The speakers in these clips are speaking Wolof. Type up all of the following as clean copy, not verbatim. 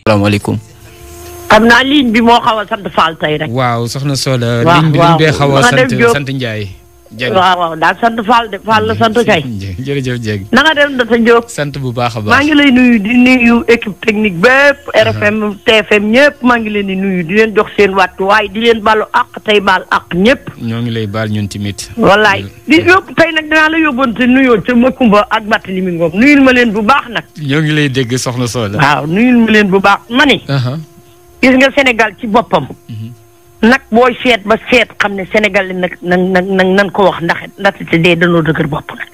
salaamaaleykum. xam naa ligne bi moo xaw a sant Fall tey rek. waaw soxna Soda. ligne bi liñ bee xaw a sant Ndiaye. waaw daal sant Fall de Fall la sant kay. jërëjëf Dieng. na nga dem Ndata Diop. sant bu baax a baax. maa ngi lay nuyu di nuyu équipe technique bépp. RFM TFM ñëpp maa ngi leen di nuyu di leen jox seen wàccuwaay di leen balu àq tey baal àq ñëpp. ñoo ngi lay baal ñun tamit. wallaay di yóbbu tey nag dinaa la yóbbante nuyoo ca Makumba ak Barthélémy Ngom nuyul ma leen bu baax nag. ñoo ngi lay dégg soxna Soda. waaw nuyul ma leen bu baax ma ni. gis nga Sénégal ci boppam. nag booy seet ba seet xam ne Sénégal nag nan ko wax ndaxte dee danoo dëgër bopp nag.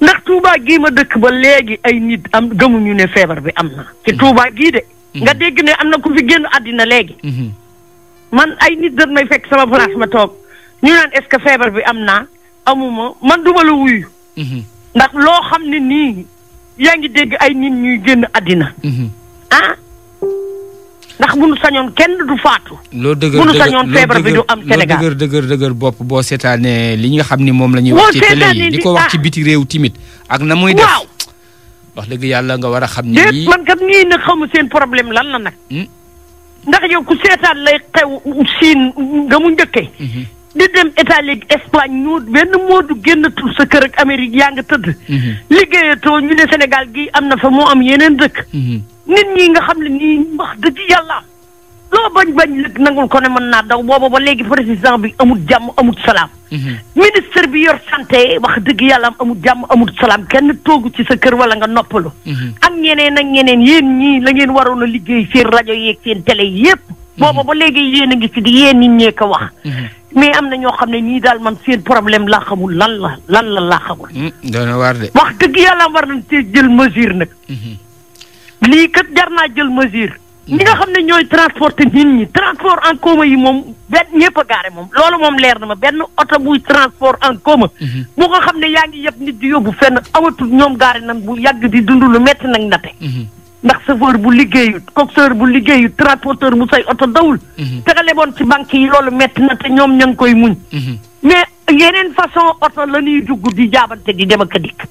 ndax Touba gii ma dëkk ba léegi ay nit am gëmuñu ne feebar bi am na. ci Touba gii de. nga dégg ne am na ku fi génn àddina léegi. man ay nit dañ may fekk sama place ma toog ñu naan est-ce que feebar bi am naa amuma man duma la wuyu. ndax loo xam ne nii yaa ngi dégg ay nit ñuy génn àddina. ah. ndax bu nu sañoon kenn du faatu. loo dëgër bu nu sañoon feebar bi du am Sénégal loo dëgër bopp boo seetaanee li nga xam ni moom la ñuy wax ci télé yi di ko wax ci biti réew timit ak na muy def. waaw wax dëgg yàlla nga war a xam ni lii man kat ñii nag xamu seen problème lan la nag. ndax yow ku seetaan lay xew Chine nga mu njëkkee. di dem Italie Espagne ñu benn moodu génnatul sa kër ak Amérique yaa nga tëdd. liggéeyatoo ñu ne Sénégal gi am na fa moo am yeneen dëkk. nit ñi nga xam ne nii wax dëgg yàlla loo bañ lëg nangul ko ne mën naa daw booba ba léegi président bi amul jàmm amul salaam. ministre bi yor santé wax dëgg yàlla amul jàmm amul salaam kenn toogu ci sa kër wala nga noppalu. ak ñeneen yéen ñii la ngeen waroon a liggéey seen rajo yeeg seen télé yépp booba ba léegi yéen a ngi ci di yéen nit ñee ko wax. mais am na ñoo xam ne nii daal man seen problème laa xamul lan la laa xamul. doona waar de. wax dëgg yàlla war nañ cee jël mesure nag. lii kat jar naa jël mesure. ñi nga xam ne ñooy transporter nit ñi transport en commun yi moom benn ñëpp a gaare moom loolu moom leer na ma benn oto buy transport en commun. bu nga xam ne yaa ngi yëpp nit di yóbbu fenn amatul ñoom gaare nan bu yàgg di dund lu metti nag ndate. ndax chauffeur bu liggéeyut coxeur bu liggéeyut transporteur bu say oto dawul. te nga leboon ci banque yi loolu metti na te ñoom ña ngi koy muñ. mais yeneen façon oto la ñuy dugg di jaabante di dem ak a dikk.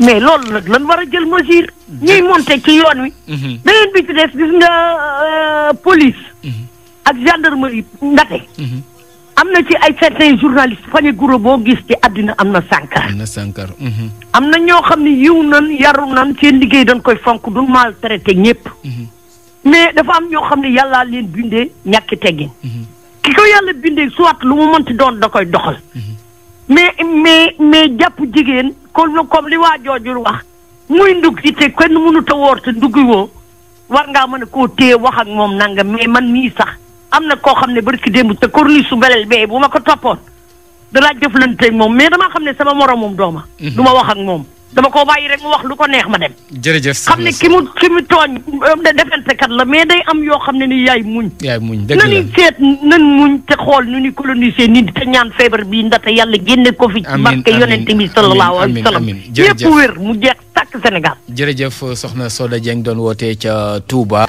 mais loolu nag lan war a jël mesure. ñuy monter ci yoon wi. beneen bi ci des gis nga police. ak gendarmerie ndate. am na ci ay certains journalistes fañe guro boo gis ci àddina am na sànkar. am na ñoo xam ne yiw nan yaru nan seen liggéey dañ koy fonk du maltraité ñëpp. mais dafa am ñoo xam ne yàllaa leen bindee ñàkki teggin. ki ko yàlla bindee soit lu mu mënti doon da koy doxal. mais jàpp jigéen comme li waa jooju wax muy ndugg ci te kenn mënut a woor te ndugg woo war ngaa mën a koo téye wax ak moom nanga mais man mii sax am na koo xam ne barki démb te corniche su belel bee bu ma ko toppoon danaa jëflante moom mais damaa xam ne sama moromum dooma du ma wax ak moom dama koo bàyyi rek mu wax lu ko neex ma dem. jërëjëf xam ne ki mu tooñ defentekat la mais day am yoo xam ne ni yaay muñ. dëgg la nañu seet nan muñ te xool nu ni coloniser nit te ñaan feebar bii ndata yàlla génne ko fi. amiin barke yonente bi sallallahu alayhi wa sallam yëpp wér mu jeex tàkk Sénégal. jërëjëf soxna Soda Dieng doon wootee ca Touba.